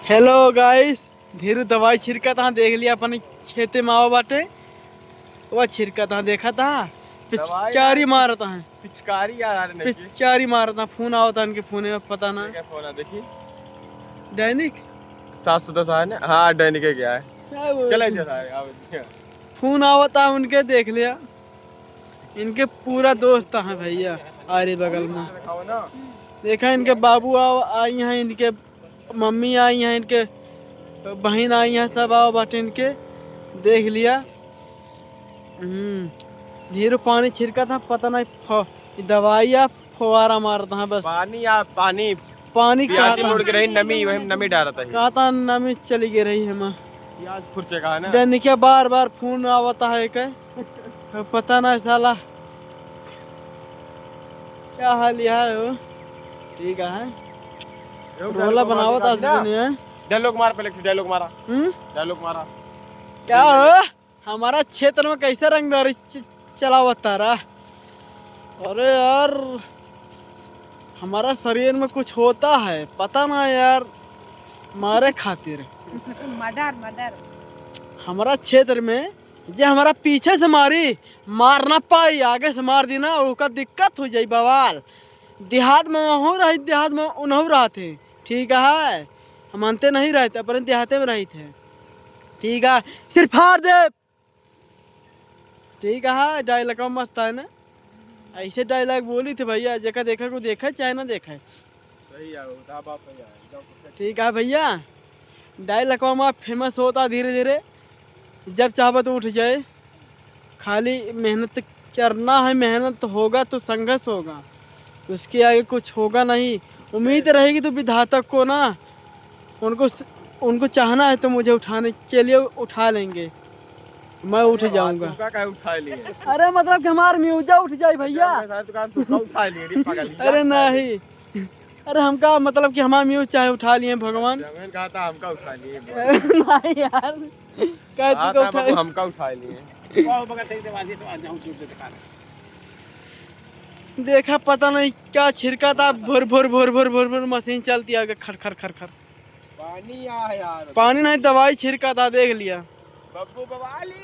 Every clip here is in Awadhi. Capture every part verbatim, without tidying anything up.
Hello guys, धीरू दवाई छिड़कत हा, देख लिया अपने खेते में आवा बाटे, वो छिड़कत हा, देखत हा, दवाई पिचकारी ना, मारत हा। पिचकारी यार, अरे नहीं की। पिचकारी मारत हा, फोन आवत हा इनके फोने में, पता ना। ठीक है, फोन आ, देखी। दैनिक? सात सौ दस आया ना? हाँ, दैनिक है क्या है? क्या बोल चला रहे? इधर आए, आओ इधर। फोन आवत हा उनके, देख लिया। इनके पूरा दोस्त हैं भैया, आरे बगल में। दिखाओ ना। देखा, इनके बाबू आ, आई हैं, इनके मम्मी आई हैं, इनके बहिन आई हैं, सब आवा बाटे इनके। देख लिया। हम्म, धीरू पानी छिड़कत हा, पता नहीं फ-, दवाई या फुहारा मारत हा बस। पानी या पानी। पानी पियाज कहत हा। मुड़ के रही नमी, वही नमी डालत है। कहत हा नमी चली गई रही है माँ। पियाज खुरचे का है ना? दैनिकिया बार बार फोन आवत है के। पता ना साला क्या हाल है हो। ठीक है। रोला बनावत आज दिन है। Dialogue मार पहले, dialogue मारा। हम्म? Dialogue मारा। क्या हो? हमारा क्षेत्र में कैसे रंगदारी च-, चलावत तारा? अरे यार, हमारा शरीर में कुछ होता है, पता ना यार, मारे खातिर। Murder, murder। हमारा क्षेत्र में जे हमारा पीछे से मारी, मार ना पाई, आगे से मार दी ना, ओका दिक्कत हो जाई, बवाल। देहात में वहू रही, देहात में उनहू रहत है, ठीक है, हम मानते नहीं रहते, अपने देहाते में रहित है, ठीक है, सिर्फ हार दे, ठीक है। Dialogue मस्त है ना, ऐसे dialogue बोली थे भैया, जेका देखा को देखा चाहे ना देखा। सही है, वो तो बात सही है, एकदम सही। ठीक है भैया, dialogue हमारा famous होता धीरे धीरे, जब चाहबा तो उठ जाए, खाली मेहनत करना है, मेहनत होगा तो संघर्ष होगा, उसके आगे कुछ होगा नहीं। उम्मीद रहेगी तो विधाता को ना, उनको, उनको चाहना है तो मुझे उठाने के लिए उठा लेंगे, मैं उठ अरे वाह, जाऊंगा। तुमका काहे उठा लिए? अरे मतलब कि हमार म्यूजा उठ जाए भैया। मैं साथ कहा, तुमका उठा लिए रे पागल, अरे यार, नहीं, अरे हमका मतलब कि हमार म्यूज चाहे उठा लिए भगवान। जमीन कहा था हमका उठा लिए। नहीं यार, कह कहा तू का था उठा बाबू, हमका उठा लिए। वाह, मगर ठीक दे, आज ये तो आज हम चूर दे दिखा रहे। देखा, पता नहीं क्या छिड़का था, भुर भुर भुर भुर भुर भुर मशीन चलती है आगे, खर खर खर खर। पानी आ है यार। पानी नहीं, दवाई छिड़का था, देख लिया। बब्बू बवाली।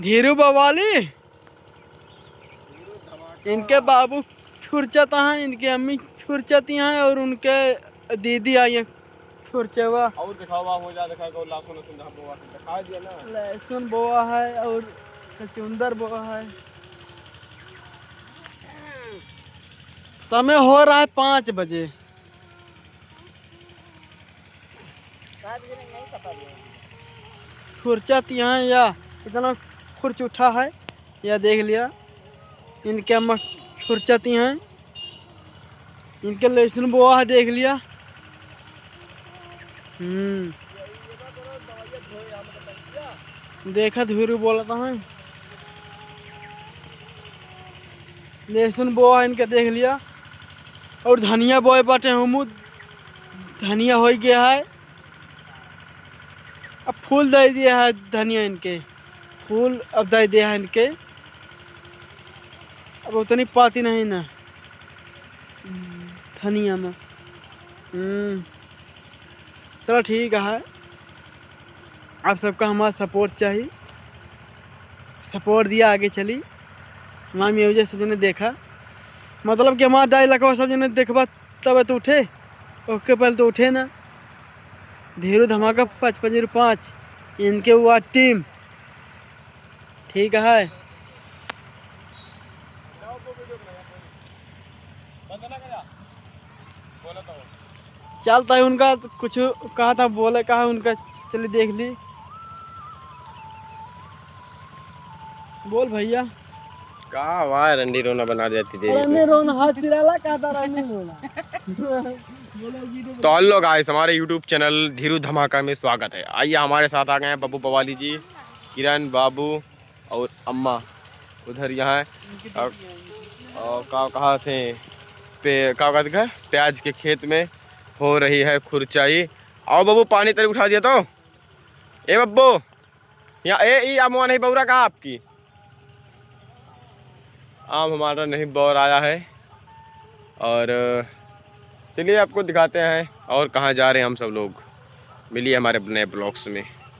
धीरू बवाली। इनके बाबू छुरचत हैं, इनके अम्मी छुरचती हैं और उनके दीदी आई हैं छुरचवा। और दिखावा हो जा, दिखा को लहसुन, लहसुन जहाँ बोआ से दिखा दिया ना। लहसुन बोआ है और कचुंदर बोआ है। समय हो रहा है पाँच बजे। खुरचत यहाँ या इतना खुरच उठा है, या देख लिया, इनके अम्मा खुरचत हैं, इनके लहसुन बोआ है, देख लिया। हम्म, देखा धुरू बोलत हैं, लहसुन बोआ है इनके, देख लिया। और धनिया बोए बाटे हमू, धनिया हो गया है, अब फूल दे दिया है धनिया इनके, फूल अब दे दिया है इनके, अब उतनी पाती नहीं ना धनिया में। हम्म, चलो ठीक है, आप सबका हमारा support चाहिए, support दिया, आगे चली। हमारा music सब जने देखा, मतलब कि हमारा dialogue सब जने देखबा तब तो उठे, ओके पहले तो उठे ना। धीरू धमाका पाँच पाँच ज़ीरो पाँच, इनके हुआ team, ठीक है। चलता है उनका कुछ कहा था, बोले कहा उनका, चलिए देख ली। बोल भैया। का वाह रंडी रोना बना देती देरी से। रंडी रोना, हाथ पिराला, कहता रंडी रोना। बोलो वीडियो तो hello guys, हमारे YouTube channel धीरू धमाका में स्वागत है। आइए, हमारे साथ आ गए हैं बब्बू बवाली जी, किरण, बाबू और अम्मा उधर यहाँ है। और, और का कहा थे पे, का कहते हैं, प्याज के खेत में हो रही है खुरचाई। आओ बब्बू, पानी तरी उठा दिया तो। ए बब्बू, यहाँ ए ई अमवा नहीं बौरा का आपकी? आम हमारा नहीं बौर आया है। और चलिए आपको दिखाते हैं और कहाँ जा रहे हैं हम सब लोग। मिलिए हमारे नए vlogs में।